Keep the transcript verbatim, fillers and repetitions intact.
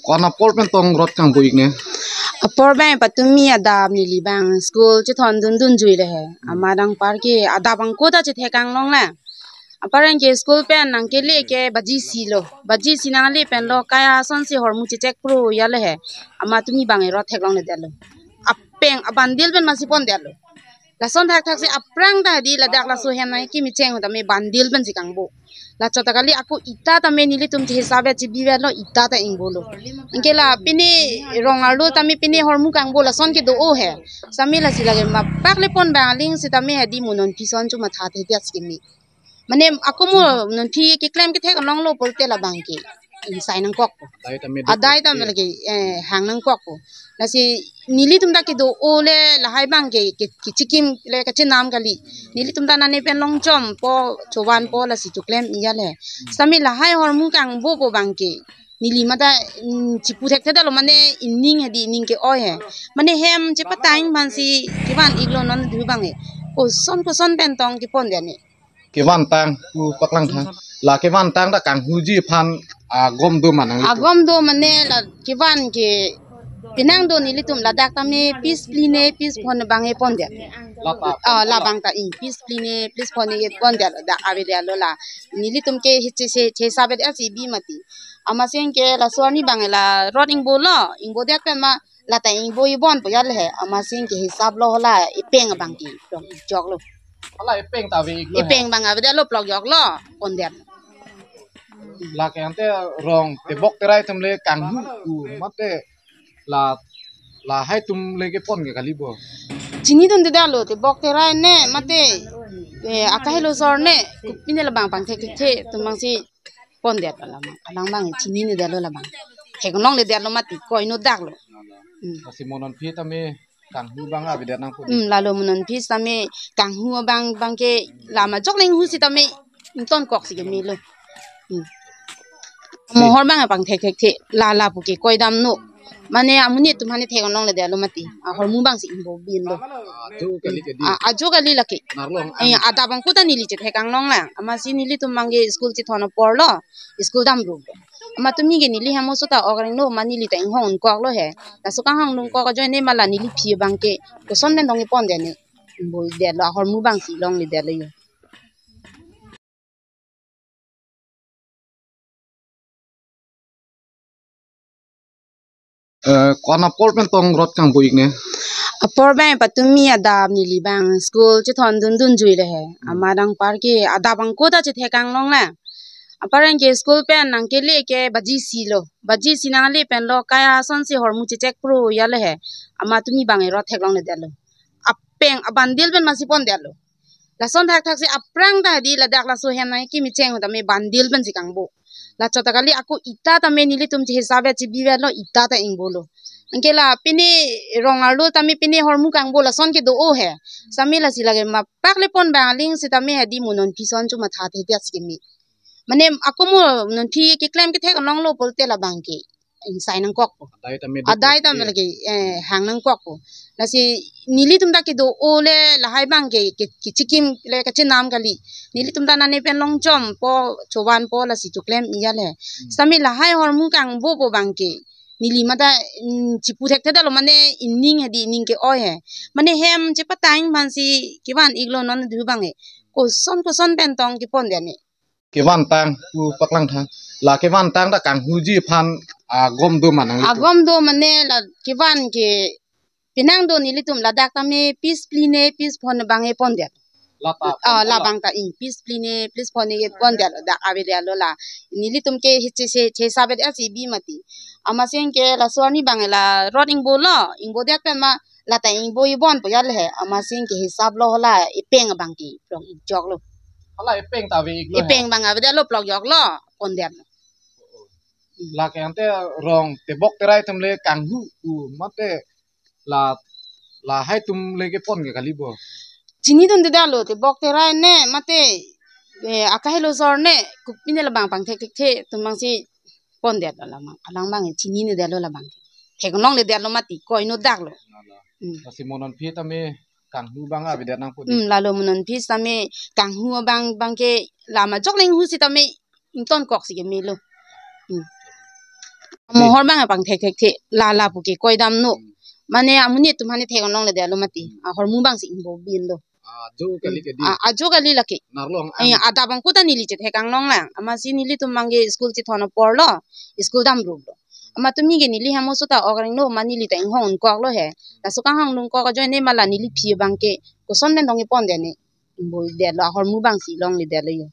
Ko-an apor pen tong rot kangbo-ik ne? Apor abang patumi adap neli abang school chethondun dunjui le he. Amat anparke adap angko ta chethek anglong le. Apar anke school pen nangkele ke baji isi lo. Baji isi nangle pen lo kaya asonsi hormu chechek pro ya le he. Amat tumi abang rot theklongledetlo. Apeng abundle pen masi pondetlo. Lason thakthak si aphrang ta di ladak laso hem nangkimi cheng tame bundle pensi kangbo. Lachot ta kali ako ita tame nelitum chehisap chibi lo ita ta ingbolo. Anke la pine rong arlo tame pine hormu kangbo lason kedo-o he. Sami lasi lake mapak le pon bang aling sitame hadi mo nonphi son chu matha the dia si keme. Mane ako mo nonphi keklem kethek anglong lo pulote labang ke. Insai nangkok. Adai tame di Adai tame lake, eh, hang nangkok. Lasi nelitum ta kedo-o le lahai abang ke, ke, kechikim le kachenam kali. Nelitum ta nane pen longchom po, chovan po lasi choklem iya le. Sami lahai hormu kangbo po abang ke. Neli mata, mm, chipu thekthedetlo mane ining hadi ining ke-oi he. Mane hem chepatang aphansi kevan-iklo non du abang he. Koson koson pen tong kepon dia ne. Kevan tang pu paklang tha. La kevan tang ta kanghuji aphan agom do ma nangli? Agom do mane la kevan ke penang do nelitum ladak tame piece phli ne piece phongo abang e pon dia. La ta Ah, labang ta in piece phli ne piece phongo pon dia dak avedetlo la. Nelitum ke hiche se che sabet asi bi mati. Amatsi ke laso arni abang la rot ingbolo, ingbo dia pen ma la ta ingbo ibon po ya le he. Amatsi ke hisap lo la epeng abang ke plok joklo. Hala epeng ta ave-iklo he? Epeng abang avedetlo plok joklo pon dia. Lake ante rong tebok terai atum le kanghu-u mate la, lahai atum le kepon ke kali bo? Chinidundedetlo tebok terai ne mate, eh, akahelo sor ne kopine labang pangthek thekthe atum abangsi pon dia alam. Alang abang chininedetlo labang. Theklongledetlo mati koino daklo. Hmm. Lasi mo nonphi tame kanghu abang avedet nangpo di? Hmm, lalo mo nonphi tame kanghu abang abang ke la majok le inghu sitame ingtonkok si kemelo. Hmm. Mohor abang pangthek thekthe la lapu ke koidamno. Mane amonit atum aphan theklongledetlo mati. Ahormu abangsi ingbo binlo. Ajo kali ke di? Ah, ajo kali lake. Narlong Eh, ang. Adap angko ta neli chethek anglong lang. Amatsi nelitum abang ke school chethon apor lo. School damruplo. Amat tumi ke neli hem oso ta ok renglo ma neli ta inghong ingkoklo he. Laso kanghong ingkok ajoine ma la neli aphi abang ke koson pen tong epon dia ne. Ingbodetlo ahormu abangsi longledetlo yo. Eh, ko-an apor pen tong rot kangbo-ik ne? Apor abang patumi adap neli abang school chethondundunjui le he. Hmm. Amat anparke adap angko ta chethek anglong le. Apar anke school pen nangkele ke baji isi lo. Baji isi nangle pen lo kaya asonsi hormu chechek pro ya le he. Amat tumi abang rot theklongledetlo. Apeng abundle pen masi pondetlo. Lason thakthak si aphrang ta di ladak laso hem nangkimi cheng tame bundle pensi kangbo. Lachot ta kali ako ita tame nelitum chehisap chibi lo ita ta ingbolo. Anke la pine rong arlo tame pine hormu kangbo lason kedo-o he. Sami lasi lake mapak le pon bang aling sitame hadi mo nonphi son chu matha the dia si keme. Mane ako mo nonphi keklem kethek anglong lo pulote labang ke insai nangkokpo. Adai tame di Adai tame di. Lake, eh, hang nangkokpo. Lasi nelitum ta kedo-o le lahai abang ke, ke, kechikim le kachenam kali. Nelitum ta nane pen longchom po, chovan po lasi choklem iya le. Hmm. Sami lahai hormu kangbo po abang ke. Neli mata, mm, chipu thekthedetlo mane ining hadi ining ke-oi he. Mane hem chepatang aphansi kevan-iklo non du abang he. Koson koson pen tong kepon dia ne. Kevan tang pu paklang tha. La kevan tang ta kanghuji aphan agom do ma nangli? Agom do mane la kevan ke penang do nelitum ladak tame piece phli ne piece phongo abang epon dia. La ta Ah, pon labang ta in piece phli ne piece phongo pon dia dak avedetlo la. Nelitum ke hiche se che sabet asi bi mati. Amatsi ke laso arni abang la rot ingbolo, ingbo dia pen ma la ta ingbo ibon po ya le he. Amatsi ke hisap lo la epeng abang ke plok joklo. Hala epeng ta ave-iklo he? Epeng abang avedetlo plok joklo pon dia. Lake ante rong tebok terai atum le kanghu-u mate la, lahai atum le kepon ke kali bo? Chinidundedetlo tebok terai ne mate, eh, akahelo sor ne kopine labang pangthek thekthe atum abangsi pondetlo labang. Alang abang chininedetlo labang. Theklongledetlo mati koino daklo. Nala. Hmm. Lasi mo nonphi tame kanghu abang avedet nangpo di? Hmm, lalo mo nonphi tame kanghu abang abang ke la majok le inghu sitame ingtonkok si kemelo. Hmm. Mohor abang pangthek thekthe, la la pu ke koidamnon. Mane amonit atum aphan thek-ong longledetlo mati. Ahormu abang si ingbo binlo. Ajo kali ke di. Ah, ajo kali lake. Arlong ang. Eh, adap abang kuta neli chethek-ang longlang. Amatsi nelitum abang ke school chethon aporlo. School damruplo. Amat tumi ke neli hem oso ta ok rengno, amat neli ta inghong ingkoklo he. Laso kanghong ingkok ajoine mala neli aphi abang ke koson pen dong ipon dene. Ingbo detlo, ahormu abang si longledetlo yo.